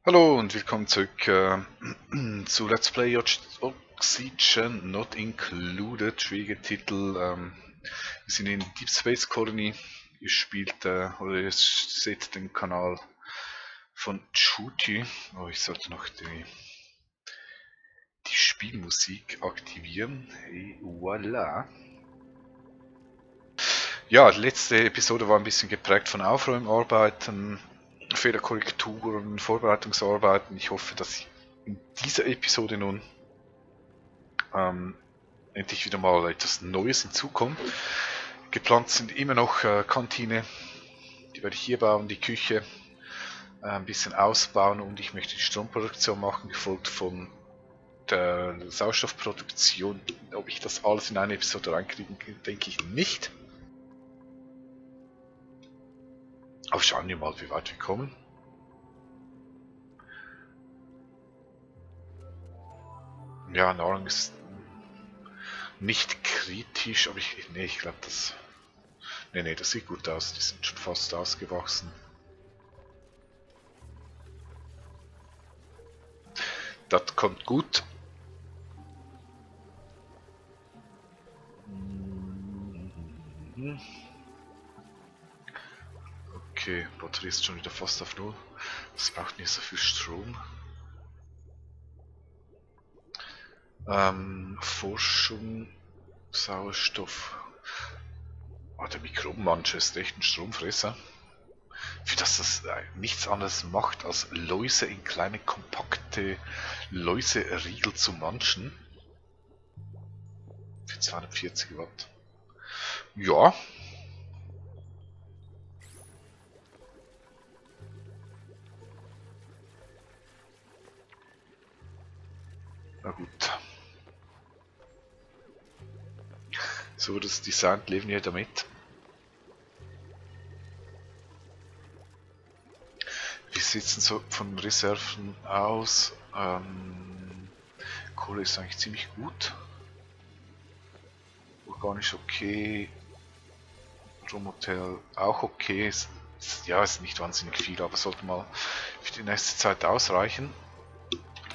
Hallo und willkommen zurück zu Let's Play Oxygen Not Included, schwieriger Titel. Wir sind in Deep Space Colony. Ihr spielt, oder ihr seht den Kanal von Chuti. Oh, ich sollte noch die Spielmusik aktivieren. Et voilà. Ja, die letzte Episode war ein bisschen geprägt von Aufräumarbeiten, Fehlerkorrekturen, Vorbereitungsarbeiten. Ich hoffe, dass ich in dieser Episode nun endlich wieder mal etwas Neues hinzukommt. Geplant sind immer noch Kantine, die werde ich hier bauen, die Küche ein bisschen ausbauen und ich möchte die Stromproduktion machen, gefolgt von der Sauerstoffproduktion. Ob ich das alles in eine Episode reinkriegen, denke ich nicht. Aber schauen wir mal, wie weit wir kommen. Ja, Nahrung ist nicht kritisch, aber ich glaube, das. Nee, das sieht gut aus. Die sind schon fast ausgewachsen. Das kommt gut. Okay, Batterie ist schon wieder fast auf Null. Das braucht nicht so viel Strom. Forschung, Sauerstoff. Oh, der Mikrobenmanche ist echt ein Stromfresser. Für das das nichts anderes macht, als Läuse in kleine, kompakte Läuseriegel zu manchen. Für 240 Watt. Ja. Na gut. So das Design leben wir damit. Wir sitzen so von Reserven aus. Kohle ist eigentlich ziemlich gut. Organisch okay. Stromhotel auch okay. Ja, ist nicht wahnsinnig viel, aber sollte mal für die nächste Zeit ausreichen.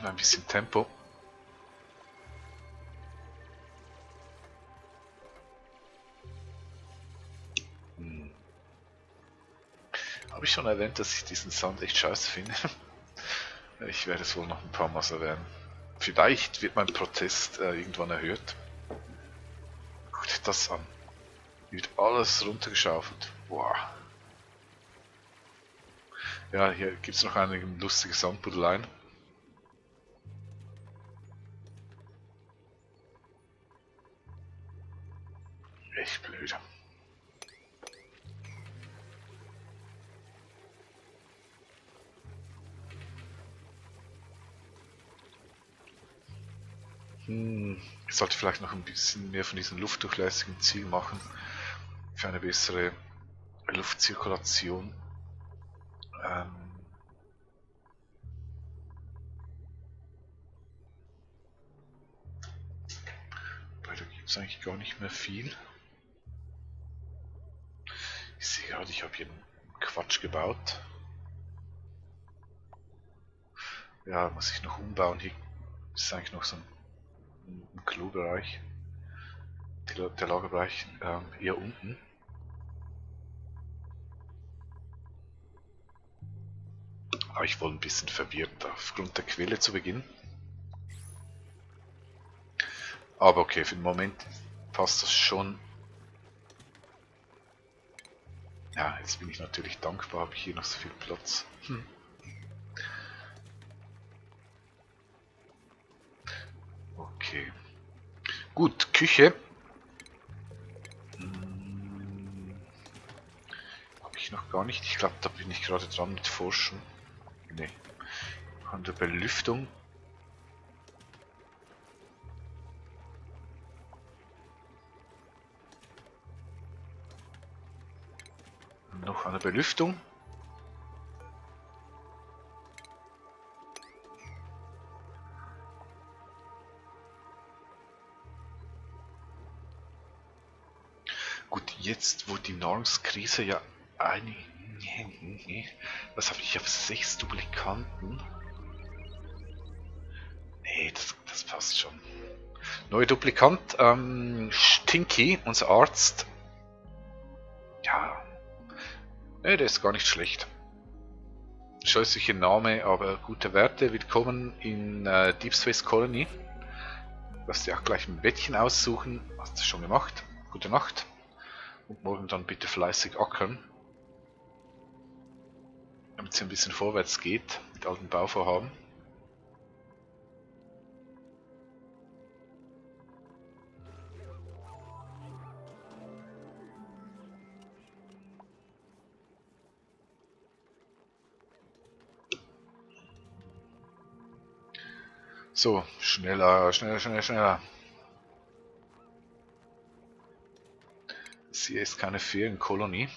Ein bisschen Tempo. Habe ich schon erwähnt, dass ich diesen Sound echt scheiße finde? Ich werde es wohl noch ein paar Mal so werden. Vielleicht wird mein Protest irgendwann erhört. Guckt euch das an. Hier wird alles runtergeschaufelt. Boah. Ja, hier gibt es noch einige lustige Soundbudeleien. Echt blöd. Ich sollte vielleicht noch ein bisschen mehr von diesen luftdurchlässigen Zielen machen. Für eine bessere Luftzirkulation. Weil da gibt es eigentlich gar nicht mehr viel. Ich sehe gerade, ich habe hier einen Quatsch gebaut. Ja, muss ich noch umbauen. Hier ist eigentlich noch so ein Klobereich. Der Lagerbereich eher unten. Aber ich war ein bisschen verwirrt aufgrund der Quelle zu Beginn. Aber okay, für den Moment passt das schon. Ja, jetzt bin ich natürlich dankbar, habe ich hier noch so viel Platz. Okay. Gut, Küche. Habe ich noch gar nicht. Ich glaube, da bin ich gerade dran mit Forschen. Ne. An der Belüftung. Noch an der Belüftung. Gut, jetzt wo die Nahrungskrise ja Was habe ich auf 6 Duplikanten? Nee, das passt schon. Neuer Duplikant, Stinky, unser Arzt. Ja. Ne, der ist gar nicht schlecht. Scheußlicher Name, aber gute Werte. Willkommen in Deep Space Colony. Du darfst dir auch gleich ein Bettchen aussuchen. Hast du schon gemacht. Gute Nacht. Und morgen dann bitte fleißig ackern. Damit es ein bisschen vorwärts geht mit all den Bauvorhaben. So, schneller, schneller, schneller, schneller. Das hier ist keine Ferienkolonie.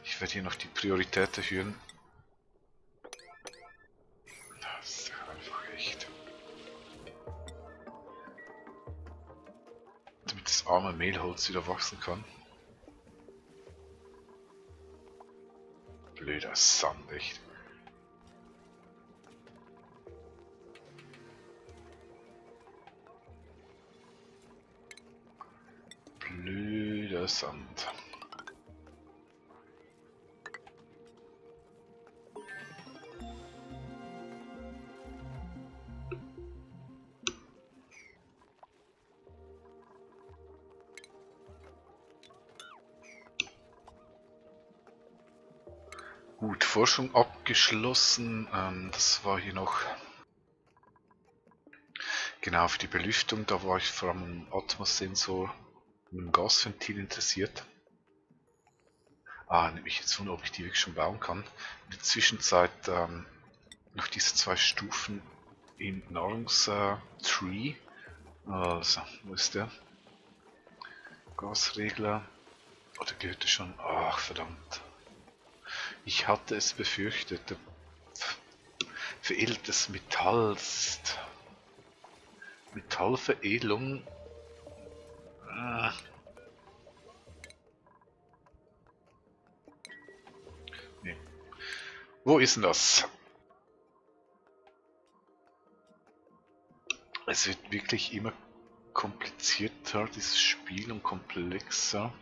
Ich werde hier noch die Priorität erhöhen. Das ist einfach echt. Damit das arme Mehlholz wieder wachsen kann. Blöder Sand, echt. Blöder Sand. Gut, Forschung abgeschlossen. Das war hier noch genau für die Belüftung. Da war ich vor allem am Atmos-Sensor und dem Gasventil interessiert. Nehme ich jetzt wunder, ob ich die wirklich schon bauen kann. In der Zwischenzeit noch diese 2 Stufen im Nahrungstree. Also, wo ist der? Gasregler. Oder gehört der schon? Ach, verdammt. Ich hatte es befürchtet. Der veredeltes Metall. Metallveredelung. Nee. Wo ist denn das? Es wird wirklich immer komplizierter, dieses Spiel, und komplexer.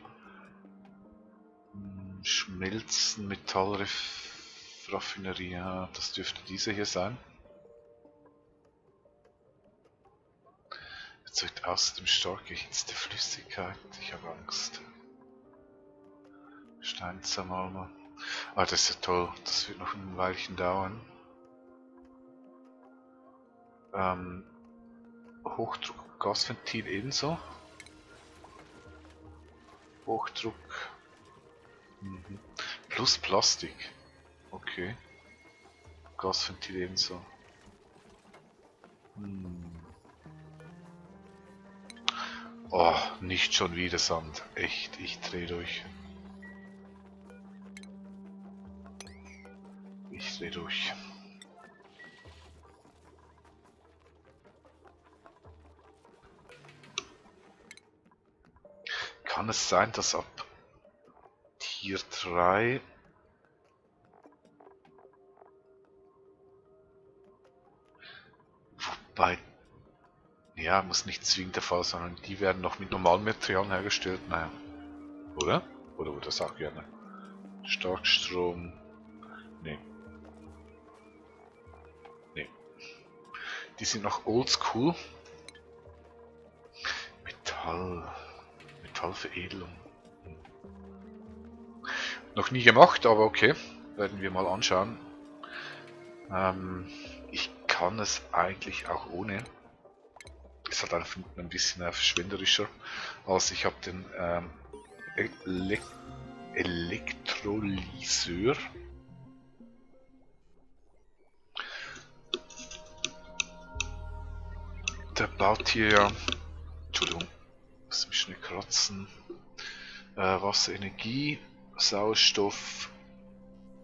Schmelzen, Metallraffinerie, ja, das dürfte diese hier sein. Erzeugt außerdem stark erhitzte Flüssigkeit. Ich habe Angst. Steinzermalmer. Das ist ja toll. Das wird noch ein Weilchen dauern. Hochdruck-Gasventil ebenso. Hochdruck. Plus Plastik. Okay. Gasventil ebenso. Oh, nicht schon wieder Sand. Echt, ich drehe durch. Ich drehe durch. Kann es sein, dass ab Tier 3 wobei, ja, muss nicht zwingend der Fall sein, die werden noch mit normalen Materialien hergestellt, naja, oder? Oder das auch gerne. Starkstrom, nee. Nee. Die sind noch oldschool. Metallveredelung. Noch nie gemacht, aber okay. Werden wir mal anschauen. Ich kann es eigentlich auch ohne. Ist halt einfach ein bisschen verschwenderischer. Also ich habe den Elektrolyseur. Der baut hier ja. Entschuldigung, muss mich schnell kratzen. Wasserenergie, Sauerstoff,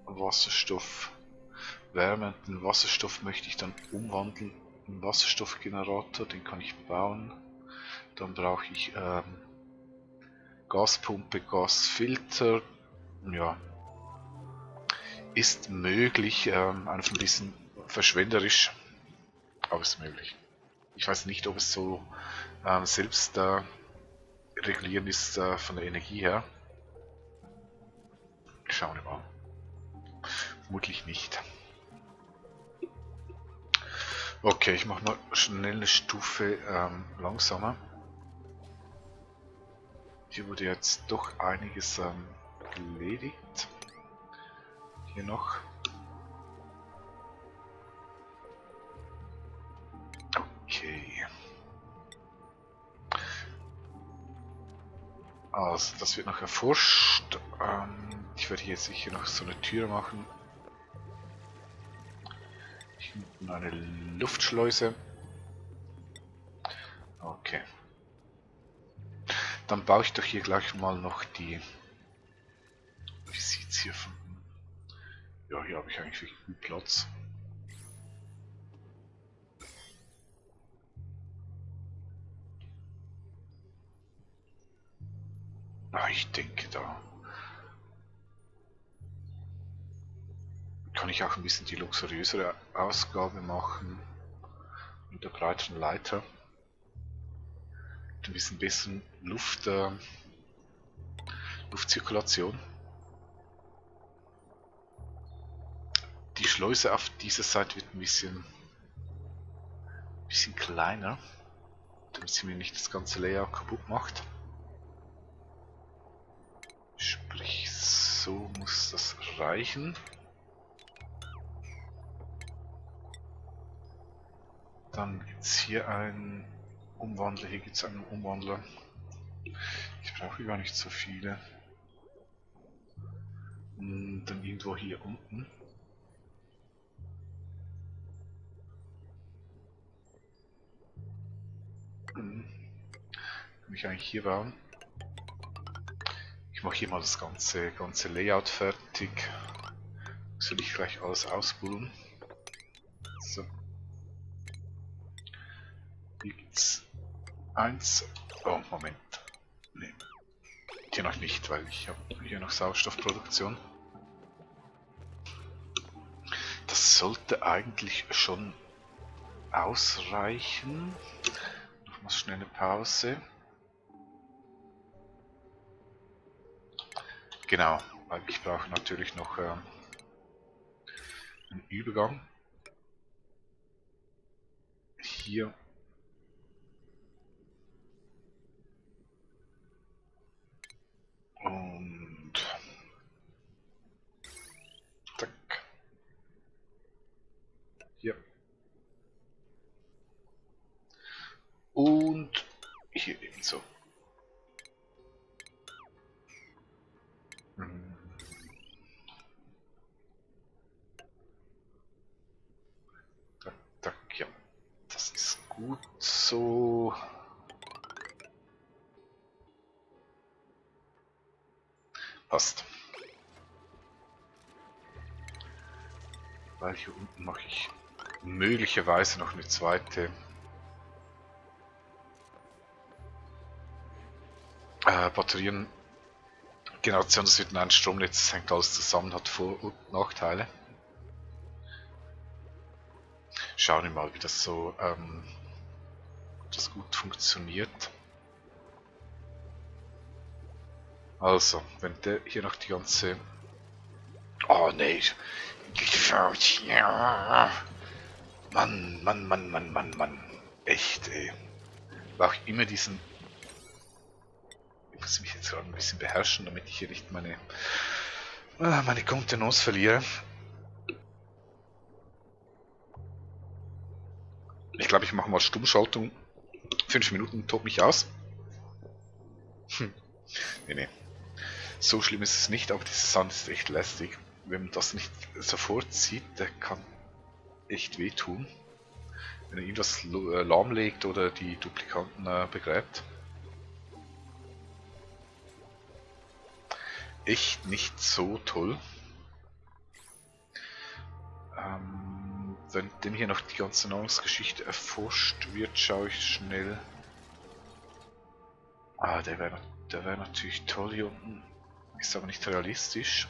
Wasserstoff, Wärmenden Wasserstoff möchte ich dann umwandeln in Wasserstoffgenerator, den kann ich bauen. Dann brauche ich Gaspumpe, Gasfilter. Ja, ist möglich, einfach ein bisschen verschwenderisch, aber ist möglich. Ich weiß nicht, ob es so selbst regulierend ist von der Energie her. Schauen wir mal. Vermutlich nicht. Okay, ich mache mal schnell eine Stufe langsamer. Hier wurde jetzt doch einiges erledigt. Hier noch. Okay. Also, das wird noch erforscht. Ich werde hier sicher noch so eine Tür machen. Hier hinten eine Luftschleuse. Okay. Dann baue ich doch hier gleich mal noch die... Wie sieht es hier von... Ja, hier habe ich eigentlich wirklich gut Platz. Ich denke, da kann ich auch ein bisschen die luxuriösere Ausgabe machen mit der breiteren Leiter. Mit ein bisschen besseren Luftzirkulation. Die Schleuse auf dieser Seite wird ein bisschen kleiner, damit sie mir nicht das ganze Layout kaputt macht. Sprich, so muss das reichen. Dann gibt es hier einen Umwandler, hier gibt es einen Umwandler. Ich brauche gar nicht so viele. Und dann irgendwo hier unten. Kann ich eigentlich hier bauen. Ich mache hier mal das ganze Layout fertig. Soll ich gleich alles ausbulen. So. Hier gibt's eins. Oh, Moment. Nee. Hier noch nicht, weil ich habe hier noch Sauerstoffproduktion. Das sollte eigentlich schon ausreichen. Nochmal schnell eine Pause. Genau, weil ich brauche natürlich noch einen Übergang. Hier. Und zack. Hier. Und hier ebenso. Zack, zack, ja. Das ist gut so. Passt. Weil hier unten mache ich möglicherweise noch eine zweite Batteriengeneration. Das wird ein Stromnetz, das hängt alles zusammen, hat Vor- und Nachteile. Schauen wir mal, wie das so das gut funktioniert. Also, wenn der hier noch die ganze... Oh nee, Mann. Echt, ey. Brauche ich immer diesen... Ich muss mich jetzt gerade ein bisschen beherrschen, damit ich hier nicht meine Kontenance verliere. Ich glaube, ich mache mal Stummschaltung. 5 Minuten, tobt mich aus. Nee. So schlimm ist es nicht, aber dieser Sound ist echt lästig. Wenn man das nicht sofort sieht, der kann echt wehtun. Wenn er irgendwas lahmlegt oder die Duplikanten begräbt. Echt nicht so toll. Währenddem hier noch die ganze Nahrungsgeschichte erforscht wird, schaue ich schnell. Ah, der wär natürlich toll hier unten. Ist aber nicht realistisch.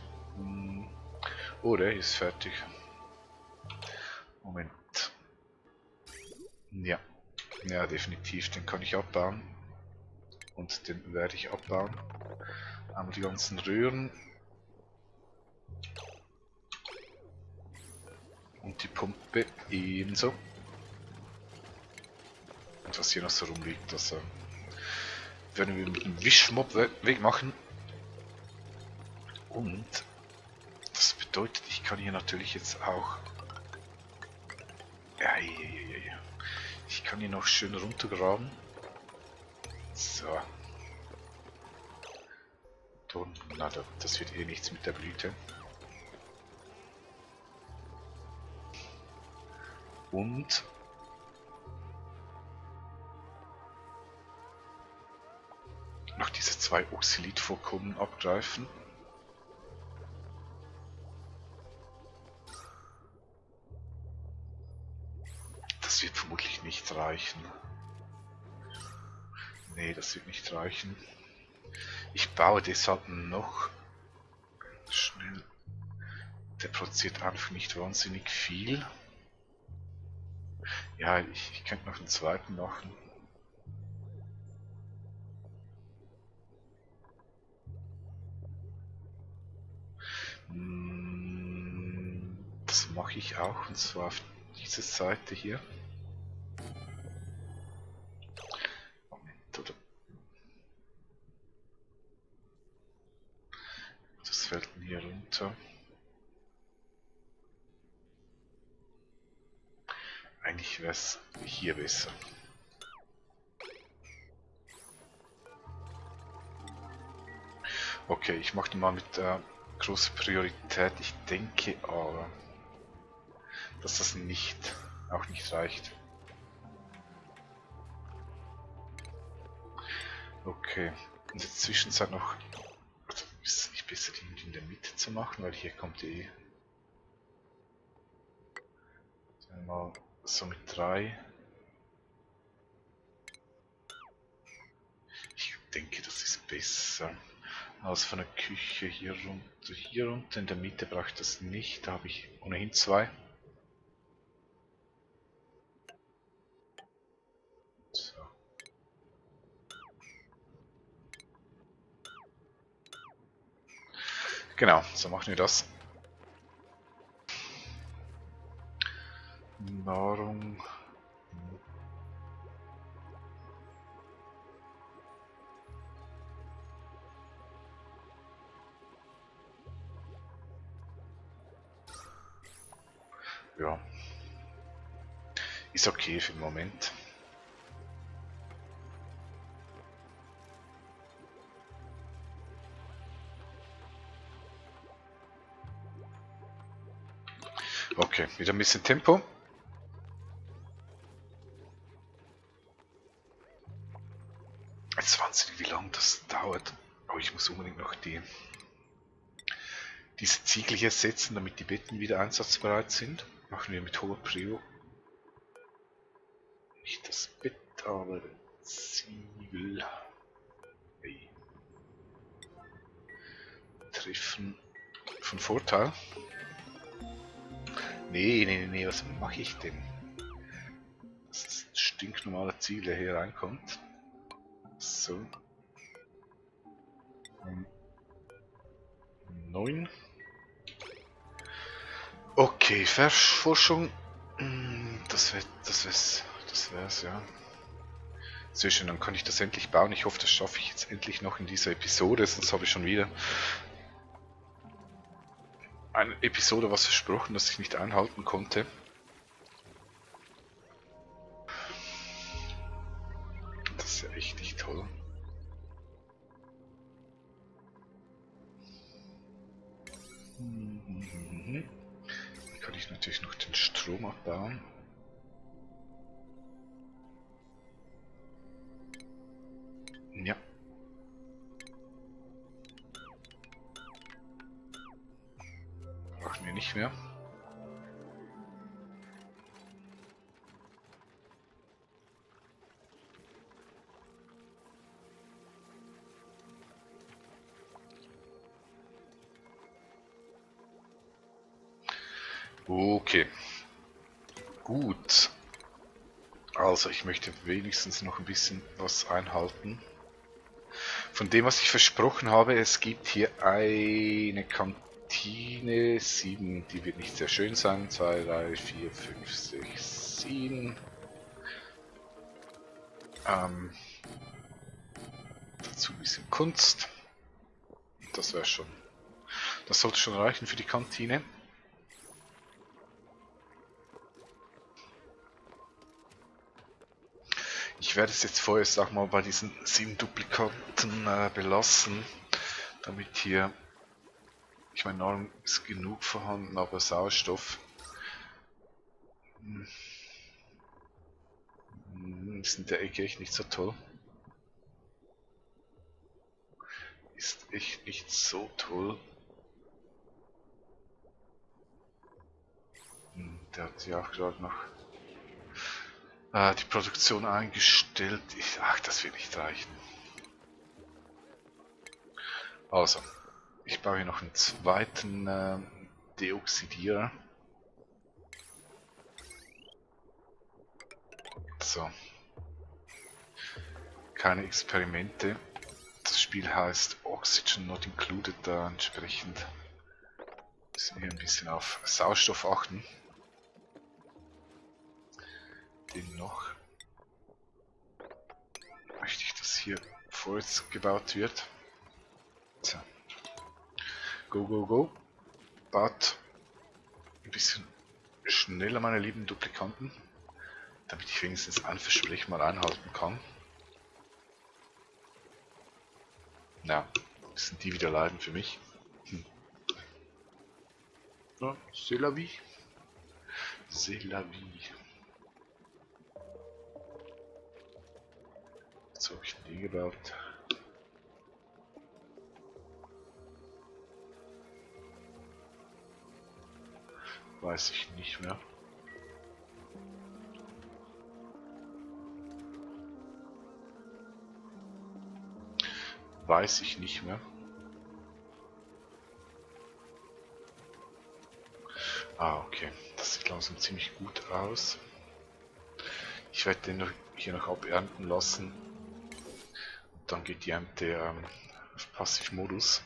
Oh, der ist fertig. Moment. Ja. Ja, definitiv. Den kann ich abbauen. Und den werde ich abbauen. Einmal die ganzen Röhren. Und die Pumpe ebenso. Und was hier noch so rumliegt, das werden wir mit dem Wischmob wegmachen. Und das bedeutet, ich kann hier natürlich jetzt auch... Ja, ich kann hier noch schön runtergraben. So. Na, das wird eh nichts mit der Blüte. Und noch diese 2 Oxalit-Vorkommen abgreifen. Das wird vermutlich nicht reichen. Nee, das wird nicht reichen. Ich baue deshalb noch schnell. Der produziert einfach nicht wahnsinnig viel. Ja, ich könnte noch einen zweiten machen. Das mache ich auch, und zwar auf diese Seite hier. Moment, oder? Das fällt denn hier runter. Eigentlich wäre es hier besser. Okay, ich mache den mal mit großer Priorität. Ich denke aber, dass das auch nicht reicht. Okay, in der Zwischenzeit noch, also ist es nicht besser, die in der Mitte zu machen, weil hier kommt mal so mit 3. Ich denke, das ist besser als von der Küche hier runter. Hier runter in der Mitte brauche ich das nicht, da habe ich ohnehin 2. So. Genau, so machen wir das. Nahrung. Ja. Ist okay für den Moment. Okay, wieder ein bisschen Tempo. Jetzt wahnsinnig, wie lange das dauert. Aber ich muss unbedingt noch diese Ziegel hier setzen, damit die Betten wieder einsatzbereit sind. Machen wir mit hoher Prio. Nicht das Bett, aber Ziegel. Hey. Treffen von Vorteil. Nee, was mache ich denn? Das ist ein stinknormaler Ziegel, der hier reinkommt. So. 9. Okay, Forschung. Das wär's, ja. Sehr schön, dann kann ich das endlich bauen. Ich hoffe, das schaffe ich jetzt endlich noch in dieser Episode, sonst habe ich schon wieder eine Episode was versprochen, das ich nicht einhalten konnte. Das ist ja echt nicht toll. Hier kann ich natürlich noch den Strom abbauen. Ja. Brauchen wir nicht mehr. Okay, gut. Also ich möchte wenigstens noch ein bisschen was einhalten. Von dem, was ich versprochen habe, es gibt hier eine Kantine, 7, die wird nicht sehr schön sein, 2, 3, 4, 5, 6, 7. Dazu ein bisschen Kunst. Das wäre schon. Das sollte schon reichen für die Kantine. Ich werde es jetzt vorerst auch mal bei diesen 7 Duplikaten belassen, damit hier, ich meine, Nahrung ist genug vorhanden, aber Sauerstoff ist in der Ecke echt nicht so toll. Ist echt nicht so toll. Der hat ja auch gerade noch die Produktion eingestellt. Ach, das wird nicht reichen. Also, ich baue hier noch einen zweiten Deoxidierer. So. Keine Experimente. Das Spiel heißt Oxygen Not Included, da entsprechend müssen wir ein bisschen auf Sauerstoff achten. Den noch möchte ich, dass hier vorwärts gebaut wird. So. Go, go, go. Baut ein bisschen schneller, meine lieben Duplikanten, damit ich wenigstens ein Versprechen mal einhalten kann. Na, müssen die wieder leiden für mich. Ja, c'est la vie. C'est la vie. So habe ich den gebaut. Weiß ich nicht mehr. Weiß ich nicht mehr. Ah, okay. Das sieht langsam ziemlich gut aus. Ich werde den hier noch abernten lassen. Und dann geht die Ernte auf Passivmodus.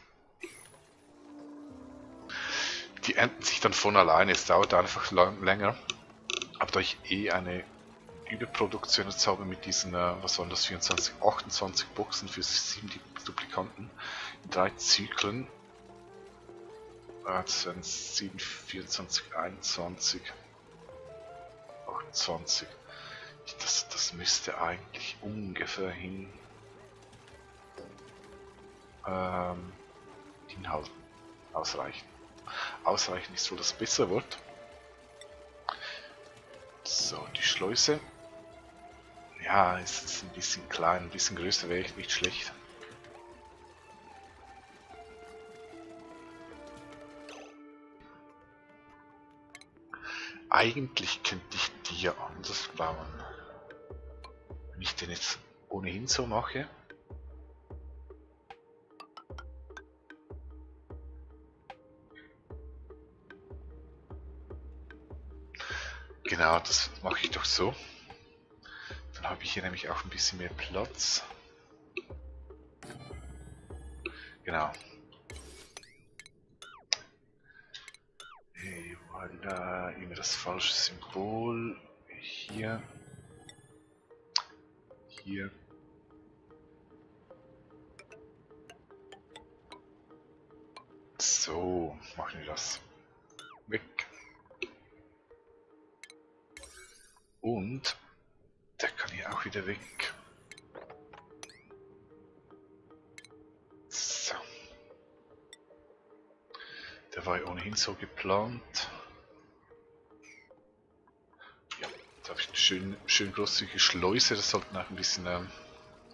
Die ernten sich dann von alleine. Es dauert einfach länger. Aber da ich eh eine Überproduktion jetzt habe mit diesen, was waren das, 24, 28 Boxen für 7 Duplikanten in 3 Zyklen. Das wären 7, 24, 21, 28. Das müsste eigentlich ungefähr hinhalten. Ausreichen. Ausreichen ist wohl das bessere Wort. So, die Schleuse. Ja, es ist ein bisschen klein, ein bisschen größer wäre echt nicht schlecht. Eigentlich könnte ich die ja anders bauen. Wenn ich den jetzt ohnehin so mache. Genau, das mache ich doch so. Dann habe ich hier nämlich auch ein bisschen mehr Platz. Genau. Hey, voilà, immer das falsche Symbol. Hier. Hier. So, machen wir das. Weg. Und der kann hier auch wieder weg. So. Der war ja ohnehin so geplant. Ja, da habe ich eine schön großzügige Schleuse. Das sollte auch ein bisschen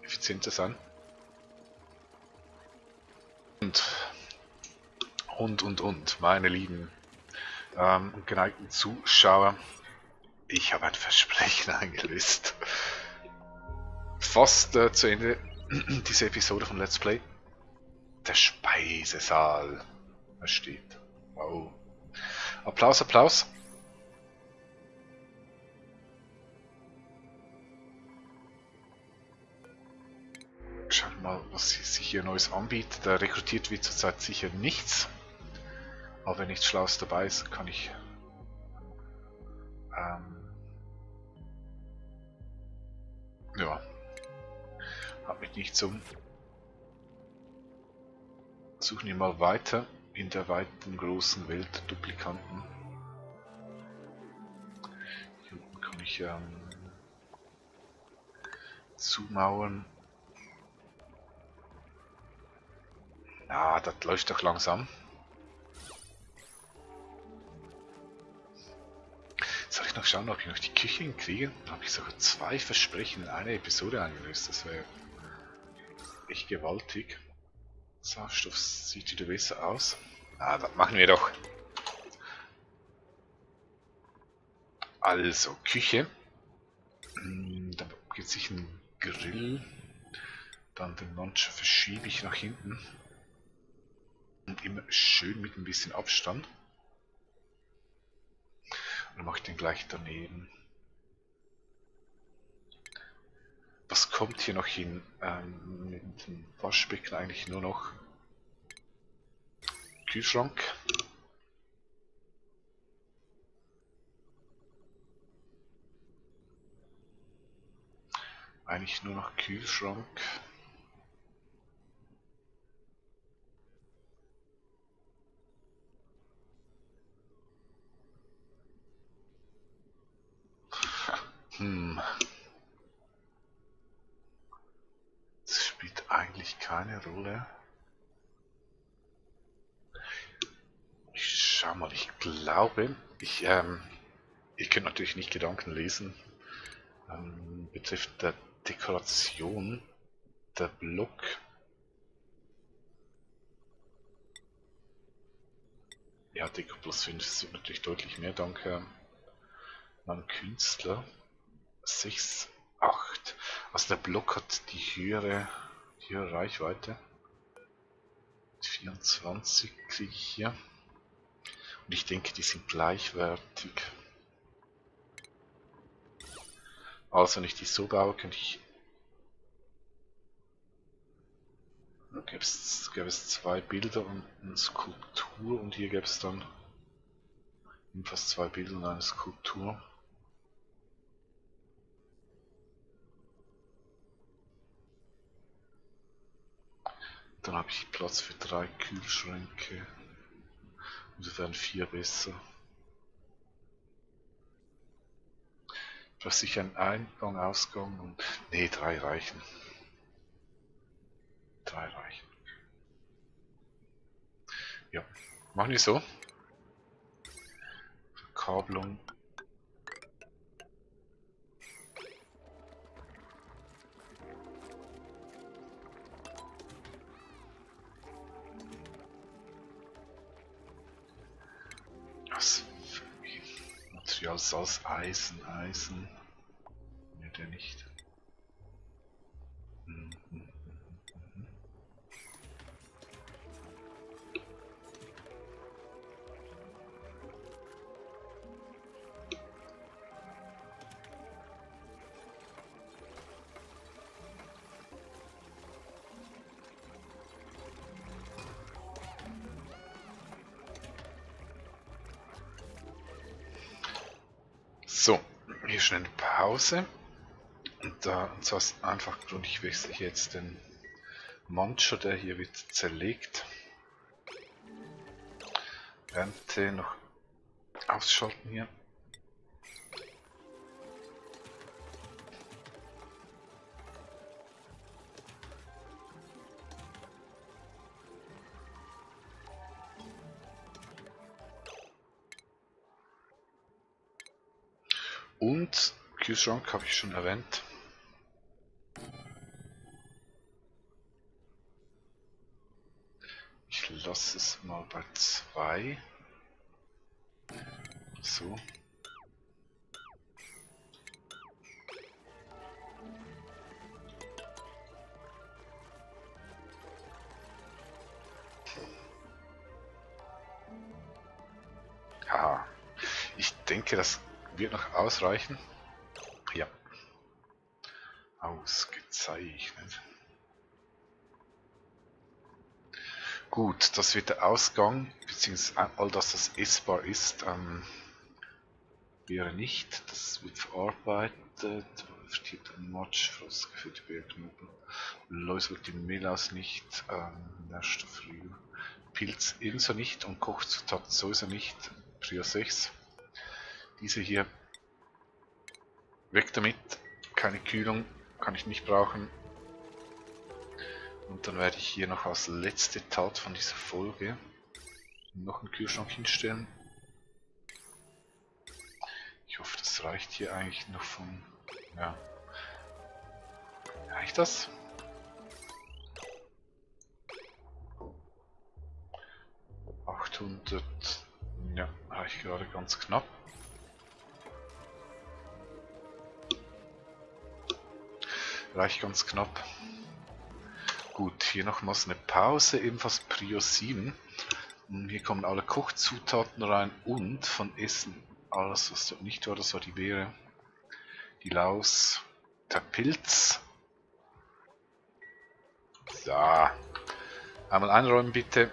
effizienter sein. Und, meine lieben geneigten Zuschauer. Ich habe ein Versprechen eingelöst. Fast zu Ende dieser Episode von Let's Play. Der Speisesaal. Da steht. Wow. Applaus, Applaus. Schauen wir mal, was sich hier Neues anbietet. Da rekrutiert wird zurzeit sicher nichts. Aber wenn nichts Schlaues dabei ist, kann ich ja, hat mich nicht so. Suchen wir mal weiter in der weiten großen Welt der Duplikanten. Hier unten kann ich zumauern. Ah, das läuft doch langsam. Soll ich noch schauen, ob ich noch die Küche hinkriege? Da habe ich sogar 2 Versprechen in einer Episode eingelöst. Das wäre echt gewaltig. Sauerstoff sieht wieder besser aus. Ah, das machen wir doch. Also, Küche. Da gibt es sich einen Grill. Dann den Launcher verschiebe ich nach hinten. Und immer schön mit ein bisschen Abstand. Und dann mache ich den gleich daneben. Was kommt hier noch hin? Mit dem Waschbecken eigentlich nur noch Kühlschrank. Eigentlich nur noch Kühlschrank. Das spielt eigentlich keine Rolle. Ich schau mal, ich glaube, ihr könnt natürlich nicht Gedanken lesen. Betrifft der Dekoration, der Block. Ja, Deko plus 5 sind natürlich deutlich mehr, danke meinem Künstler. 6, 8. Also der Block hat die höhere Reichweite. 24 kriege ich hier. Und ich denke, die sind gleichwertig. Also wenn ich die so baue, könnte ich... Da gäbe es 2 Bilder und eine Skulptur und hier gäbe es dann ebenfalls 2 Bilder und eine Skulptur. Dann habe ich Platz für 3 Kühlschränke. Und es wären 4 besser. Ich brauche sicher einen Eingang, Ausgang und... Ne, 3 reichen. 3 reichen. Ja, machen wir so. Verkabelung. Was? Material Salz, Eisen. Ne, der nicht. So, hier schnell eine Pause. Und zwar ist einfach Grund, ich wechsle jetzt den Mancher, der hier wird zerlegt. Ernte noch ausschalten hier. Und Kühlschrank habe ich schon erwähnt. Ich lasse es mal bei 2. So. Haha. Ich denke, das wird noch ausreichen. Ja. Ausgezeichnet. Gut, das wird der Ausgang, beziehungsweise all das, was essbar ist, wäre nicht. Das wird verarbeitet, vertirbt ein Matsch, frostgefüllte Bergknoten, läuselt die Mehlaus nicht, Nährstoffrüben, Pilz ebenso nicht und Kochzutaten sowieso nicht, Prio 6. Diese hier, weg damit, keine Kühlung, kann ich nicht brauchen. Und dann werde ich hier noch als letzte Tat von dieser Folge noch einen Kühlschrank hinstellen. Ich hoffe, das reicht hier eigentlich noch von... Ja. Reicht das? ...800... Ja, reicht gerade ganz knapp. Reicht ganz knapp. Gut, hier nochmals eine Pause, ebenfalls Prio 7. Und hier kommen alle Kochzutaten rein und von Essen alles, was dort nicht war, das war die Beere, die Laus, der Pilz. So, einmal einräumen bitte.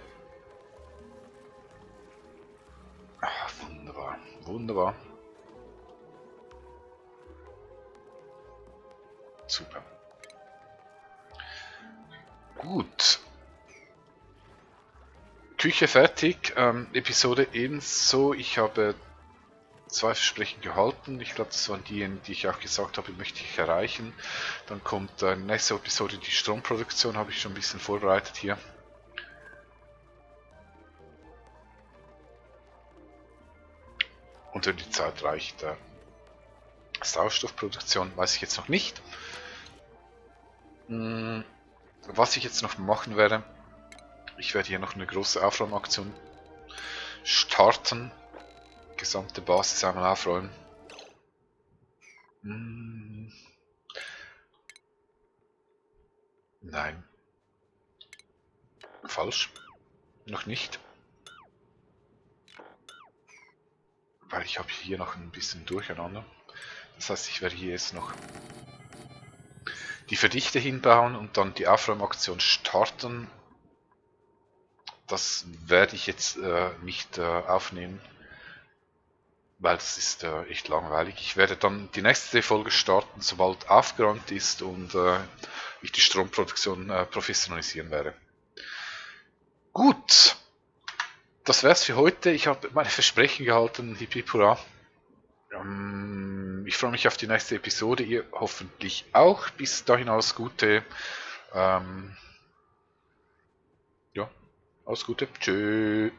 Ach, wunderbar, wunderbar. Super. Gut. Küche fertig, Episode ebenso. Ich habe 2 Versprechen gehalten. Ich glaube, das waren die, die ich auch gesagt habe, möchte ich erreichen. Dann kommt nächste Episode die Stromproduktion, habe ich schon ein bisschen vorbereitet hier. Und wenn die Zeit reicht, Sauerstoffproduktion, weiß ich jetzt noch nicht. Was ich jetzt noch machen werde, ich werde hier noch eine große Aufräumaktion starten. Gesamte Basis einmal aufräumen. Nein. Falsch. Noch nicht. Weil ich habe hier noch ein bisschen Durcheinander. Das heißt, ich werde hier jetzt noch die Verdichte hinbauen und dann die Aufräumaktion starten. Das werde ich jetzt nicht aufnehmen, weil das ist echt langweilig. Ich werde dann die nächste Folge starten, sobald aufgeräumt ist und ich die Stromproduktion professionalisieren werde. Gut, das wär's für heute. Ich habe meine Versprechen gehalten, hip hip hurra. Ich freue mich auf die nächste Episode, ihr hoffentlich auch. Bis dahin alles Gute. Ja, alles Gute. Tschö.